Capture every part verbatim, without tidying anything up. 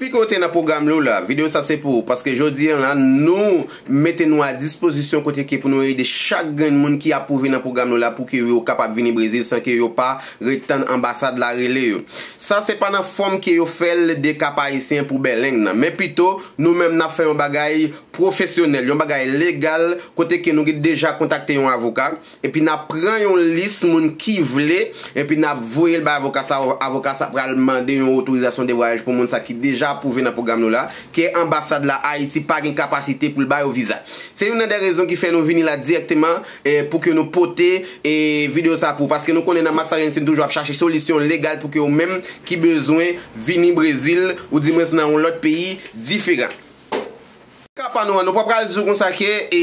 Pi kote nan pwogram nou la, videyo sa se pou ou, paske jodi an la, nou mete nou a dispozisyon kote ke pou nou ede chak grenn moun ki apwouve nan pwogram nou la pou ke yo kapab vini Brezil san ke yo pa ret tann anbasad la rele yo. Sa se pa nan fòm ke yo fè l de Kap Ayisyen pou Bèleng nan, men pito nou menm n ap fè yon bagay pwofesyonèl, yon bagay legal, kote ke nou gen deja kontakte yon avoka, epi n ap pran yon lis moun ki vle, epi n ap voye l bay avoka sa, avoka sa pral mande yon otorizasyon de vwayaj pou moun sa ki deja apwouve nan pwogram nou la, ke anbasad la Ayiti pa gen kapasite pou l ba yo viza. Se youn nan de rezon ki fè nou vini la dirèkteman, eh, pou ke nou pote, eh, videyo sa pou, paske nou konnen nan Max Agency nou toujou ap chache solisyon legal pou ke ou menm ki bezwen vini Brezil, ou di mwens nan yon lòt peyi diferan. Ka pa nou an, nou pa pral di w konsa ke, e,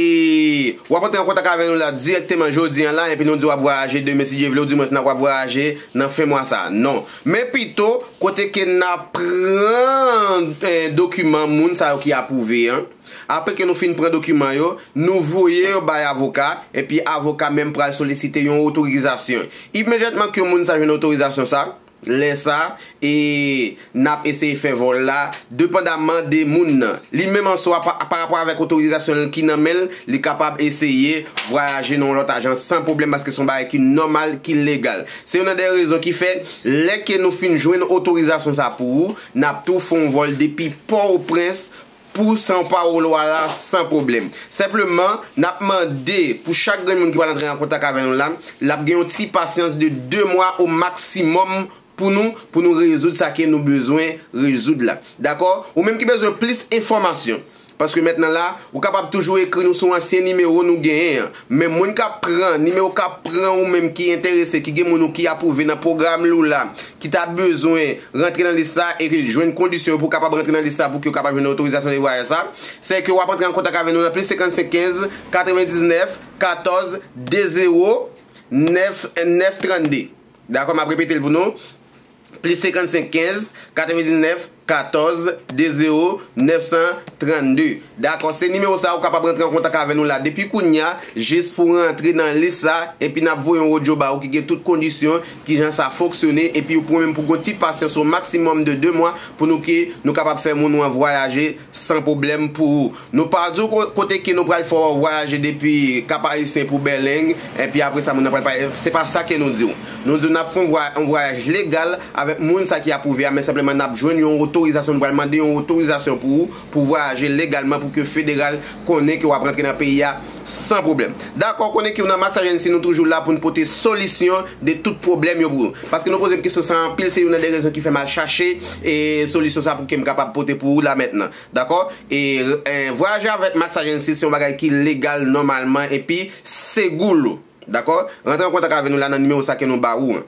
w ap antre an kontak avè nou la dirèkteman jodi an la, epi nou di w ap vwayaje demen si Dye vle, ou di mwens nan w ap vwayaje nan fen mwa sa a. Non. Men pito, kote ke n ap pran, eh, dokiman moun sa yo ki apwouve an. Apre ke nou fin pran dokiman yo, nou voye yo bay avoka, epi avoka menm pral solisite yon otorizasyon. Imedyatman ke moun sa jwenn otorizasyon sa, lè sa, e n ap eseye fè vòl la, depandaman de moun nan. Li menm an swa, pa, pa rapò avèk otorizasyon l ki nan men l, li kapab eseye vwayaje nan yon lòt ajans san pwoblèm, paske se yon bagay ki nòmal, ki legal. Se youn nan de rezon ki fè, lè ke nou fin jwenn otorizasyon sa pou ou, n ap tou fè yon vòl depi Pòtoprens pou São Paulo a la san pwoblèm. Senpleman, n ap mande pou chak grenn moun ki pral antre an kontak avè nou la, l ap gen yon ti pasyans de de mwa o maksimòm pou nou, pou nou rezoud sa ke nou bezwen rezoud la. Dakò? Ou menm ki bezwen plis enfòmasyon, paske mentnan la, ou kapab toujou ekri nou sou ansyen nimewo nou genyen an. Men moun k ap pran, nimewo k ap pran ou menm ki enterese, ki gen moun ou ki apwouve nan pwogram nou la, ki ta bezwen rantre nan lis sa e ki jwenn kondisyon yo pou w kapab rantre nan lis sa pou ke w kapab jwenn otorizasyon de vwayaj sa, se ke w ap antre an kontak avè nou nan plis senkannsenk kenz katrevendiznèf katòz de zewo nèf nèf trannde. Dakò, m ap repete l pou nou. Plis senkannsenk kenz katrevendiznèf katòz de zewo nèf san trannde. Dakò, se nimewo sa a ou kapab rantre an kontak avè nou la depi kounye a, jis pou rantre nan lis sa, epi n ap voye yon odyo ba ou ki gen tout kondisyon, kijan sa fonksyone, epi ou pou menm pou gon ti pasyans o maksimòm de de mwa pou nou ke nou kapab fè moun ou an vwayaje san pwoblèm pou ou. Nou pa di w ko-, kote ke nou pral fè w vwayaje depi Kap Ayisyen pou Bèleng, epi apre sa moun nan pral pale. Se pa sa ke nou di w. Nou di w n ap fè yon vwa-, yon vwayaj legal avèk moun sa ki apwouve a, men senpleman n ap jwenn yon otorizasyon, nou pral mande yon otorizasyon pou ou, pou vwayaje legalman, pou ke federal konnen ke w ap rantre nan peyi a san pwoblèm. Dakò, konnen ke w nan Max Agency, nou toujou la pou n pote solisyon de tout pwoblèm yo pou ou. Paske nou poze m kesyon sa anpil, se youn nan de rezon ki fè m al chache, e, solisyon sa pou ke m kapab pote pou ou la mentnan. Dakò? E, e, vwayaje avèk Max Agency, se yon bagay ki legal nòmalman epi segou. Dakò? Rantre an kontak avè nou la nan nimewo sa ke nou ba ou an.